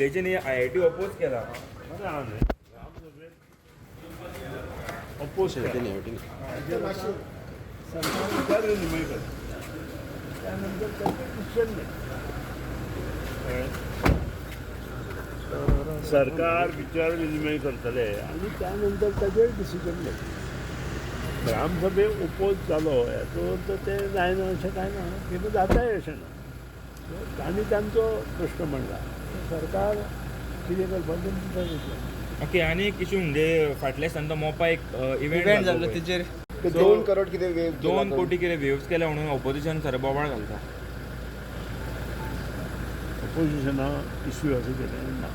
विलेजींनी IIT oppose केला. बरें आहा न्हय, ग्रामसभेत अपोज केला. सरकार विचार विनिमय करता, त्यानंतर ताचेर डिसिजन घेता. कळ्ळें? सरकार विचार विनिमय करतले आनी त्यानंतर ताचेर डिसिजन घेतले. ग्रामसभेक ओपोज जालो हेचो अर्थ तें जायना अशें कांय ना किंवां जाताय अशें ना. सो तांणी तांचो प्रश्न मांडला, सरकार कितें करपाचें तें थारयतलें. ओके, आनी एक इशू म्हणजे फाटल्या दिसान तो मोपा एक इव्हेंट इव्हेंट जाल्लो तेजेर. ते 2 करोड कितें वेव? 2 कोटी कितें वेव्स केल्या म्हणून ऑपोजिशन सर बोवाळ घालता. ऑपोजिशना इश्यू असो केले ना.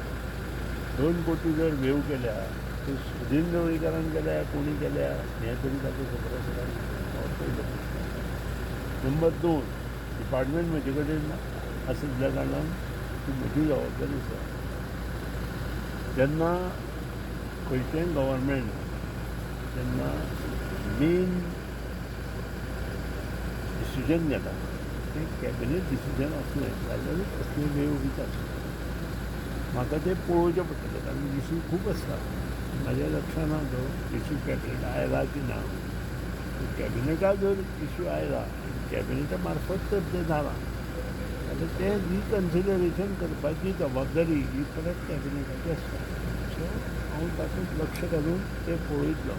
2 कोटी जर वेव केल्या ते सुदीन ढवळीकरान केल्या, कोणी केल्या हें तरी ताका खबर आसा काय ना, हो पयलो प्रश्न. नंबर दोन, डिपार्टमेंट म्हजे कडेन आशिल्ल्या कारणान ती म्हजी जबाबदारी आसा. जेन्ना खंयचेंय गव्हर्मेंट जेन्ना मेन डिसिजन घेता, तें कॅबिनेट डिसिजन आसलें जाल्यारूच असले वेव दितात. म्हाका तें पळोवचें पडटलें, कारण इशू खूब आसता. म्हाज्या लक्षान ना तो इशू कॅबिनेट आयला की ना. कॅबिनेटा जर इशू आयला आनी कॅबिनेटा मार्फत जर तें जालां जाल्यार तें रिकन्सिडरेशन करपाची जबाबदारी ही परत कॅबिनेटाची आसता. सो हांव तातूंत लक्ष घालून तें पळयतलो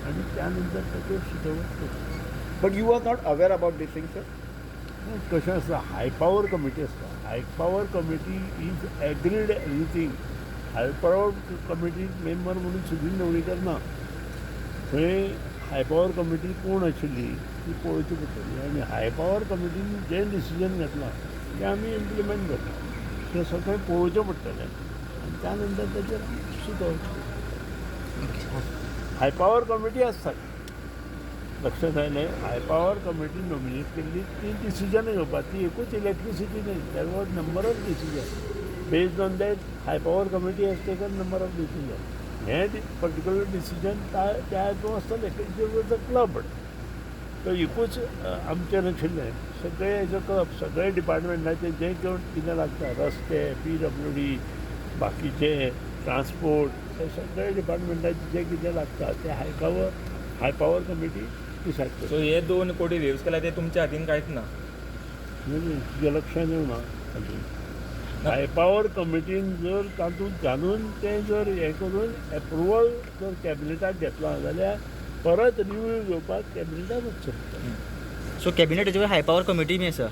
आनी त्या नंतर ताचेर सुचोवप करतलो. But you are not aware about this thing, sir? कशें आसता, हाय पावर कमिटी आसता. High power committee is agreed anything. High power committee member म्हणून सुदीन ढवळीकर ना. थंय हाय पावर कमिटी कोण आशिल्ली ती पळोवची पडटली आनी हाय पावर कमिटीन जें डिसिजन घेतलां तें आमी इम्प्लिमेंट करता. तें सगळें पळोवचें पडटलें आनी त्या नंतर ताचेर सुचोवचें. हाय पावर कमिटी आसता, लक्षात आयलें? हाय पावर कमिटी नॉमिनेट केल्ली ती डिसिजन घेवपाक. ती एकूच इलेक्ट्रिसिटी न्ही, there was number of decision. Based on that, high power committee has taken number of decision. हें पर्टिक्युलर डिसिजन त्या हितून आसतलें. It was a club, तो एकूच आमचें नाशिल्लें. सगळे हेजो क्लब, सगळे डिपार्टमेंटाचे जे कोण कितें लागता, रस्ते, पीडब्ल्यूडी, बाकीचे ट्रान्सपोर्ट, हे सगळे डिपार्टमेंटाचे जे कितें लागता ते high power committee decide करता. सो हे 2 कोटी वेव्स केल्या ते तुमच्या हातीन कांयच ना? म्हणजे तुज्या लक्षात येवना अजून. हाय पावर कमिटीन जर तातूंत घालून तें जर हें करून एप्रुवल जर कॅबिनेटाक घेतलां जाल्यार परत रिव्यू घेवपाक कॅबिनेटाक वचचें पडटा. सो कॅबिनेटाचेर हाय पावर कमिटी बी आसा?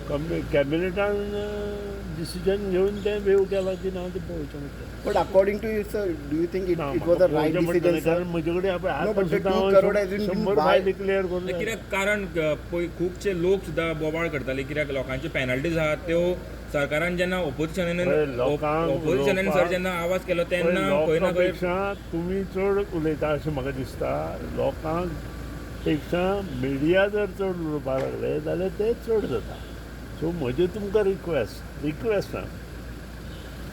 कमी कॅबिनेटान डिसिजन घेवन तें वेव केलां की ना तें पळोवचें पडटा. But according to you, sir, do you think it was a right decision, sir? कारण म्हजे कडेन No, but the 2 crore has been 100 why- file clear करून कित्याक, कारण पळय, खुबशे लोक सुद्दां बोवाळ करताले, कित्याक लोकांच्यो पेनल्टीज आहात त्यो सरकारान जेन्ना ओपोजिशनान पळय, लोकांक ओपोजिशनान सर जेन्ना आवाज केलो तेन्ना खंय ना खंय पेक्षा तुमी चड उलयता अशें म्हाका दिसता. लोकांक पेक्षा मिडिया जर चड उलोवपाक लागले जाल्यार तें चड जाता. सो म्हजें तुमकां रिक्वेस्ट आहा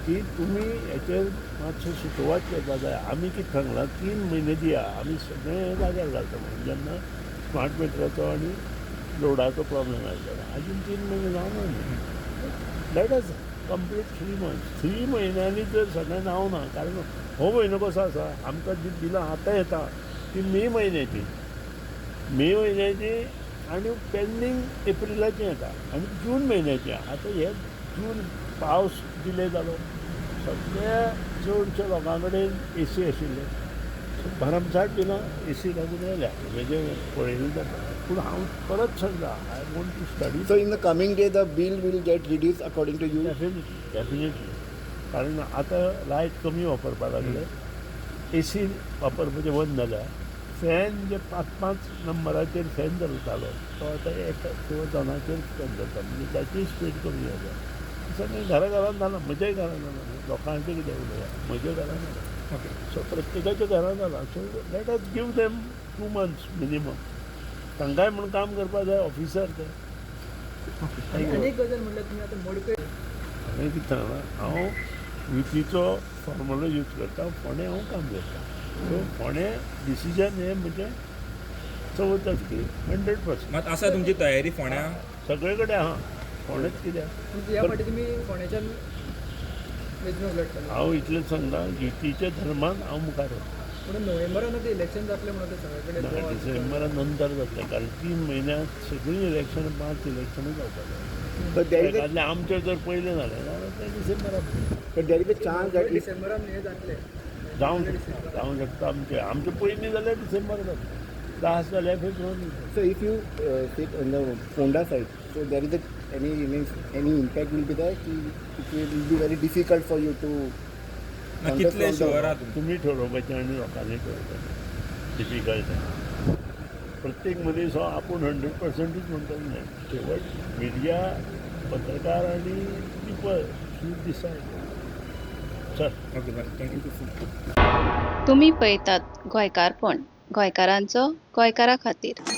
की तुमी हेचेर मातशें सुचोवात करपाक जाय. आमी कितें सांगलां, 3 म्हयने दिया, आमी सगळें हें जाग्यार घालता म्हणून. जेन्ना स्मार्ट मिटराचो आनी लोडाचो प्रॉब्लेम आयलो तेन्ना, अजून 3 म्हयने जावना न्ही. Let us complete 3 months. 3 म्हयन्यांनी जर सगळें जावना, कारण हो म्हयनो कसो आसा, आमकां जी बिलां आतां येता ती मे म्हयन्याची, मे म्हयन्याची आनी पेंडींग एप्रिलाची येता आनी जून म्हयन्याची. आतां हे जून पावस डिले जालो, सगळ्या चडशा लोकां कडेन ए सी आशिल्ले. सो भरमसाठ बिलां ए सी लागून येयल्या म्हणजे पळयलें जाता. पूण हांव परत सांगता, I want to study. So in the coming day, the bill will get reduced, according to you? Definitely, definitely, कारण आतां लायट कमी वापरपाक लागले, ए सी वापरपाचें बंद जाल्या, फॅन जे पांच पांच नंबराचेर फॅन चलतालो तो आतां एका किंवा दोनाचेर फॅन चलता, म्हणजे ताची स्पीड कमी जाल्या. सगळें घरा घरान जालां. म्हज्याय घरान जालां, लोकांचें कितें उलोवया, म्हज्या घरान जालां. सो प्रत्येकाच्या घरान जालां. So let us give them 2 months minimum. तांकांय म्हूण काम करपाक जाय, ऑफिसर ते. आनी एक गजाल म्हणल्यार तुमी आतां मडकय हांवें कितें सांगलां, हांव युतीचो फॉर्मुलो यूज करता. फोंडें हांव काम करता. सो फोंडें डिसिजन हें म्हजें चवथ आसली 100%. मात आसा तुमची तयारी फोंड्या? सगळे कडेन आहा, फोंडेच कित्याक? ह्या फावटी तुमी फोंड्याच्यान वेंचणूक लढटले. हांव इतलेंच सांगता, युतीच्या धर्मान हांव मुखार वता. पूण नोव्हेंबरान आतां इलेक्शन जातलें म्हणून ते सगळे कडेन ना, गोवा. डिसेंबरा नंतर जातलें, कारण 3 म्हयन्यांत सगळीं इलेक्शनां, 5 इलेक्शनां जावपाक जाय. But there is a एखादलें आमचें जर पयलें जालें जाल्यार तें डिसेंबराक. But there is a chance that if डिसेंबरान हें जातलें. जावंक शकता, जावंक शकता. आमचें आमचें पयलीं जाल्यार डिसेंबर जातलें, लास्ट जाल्यार फेब्रुवारी. So if you sit on the Ponda side, so there is a any means any impact will be there. Ki it will be very difficult for you to ना, contest कितले from the- sure आहा तुमी? तुमी ठरोवपाचें आनी लोकांनी ठरोवपाचें. Difficult. प्रत्येक मनीस हो आपूण 100%च म्हणटा न्हय. शेवट मिडिया, पत्रकार आनी पिपल should decide. चल. ओके, बरें, thank you. तुमी पळयतात गोंयकारपण, गोंयकारांचो गोंयकारा खातीर.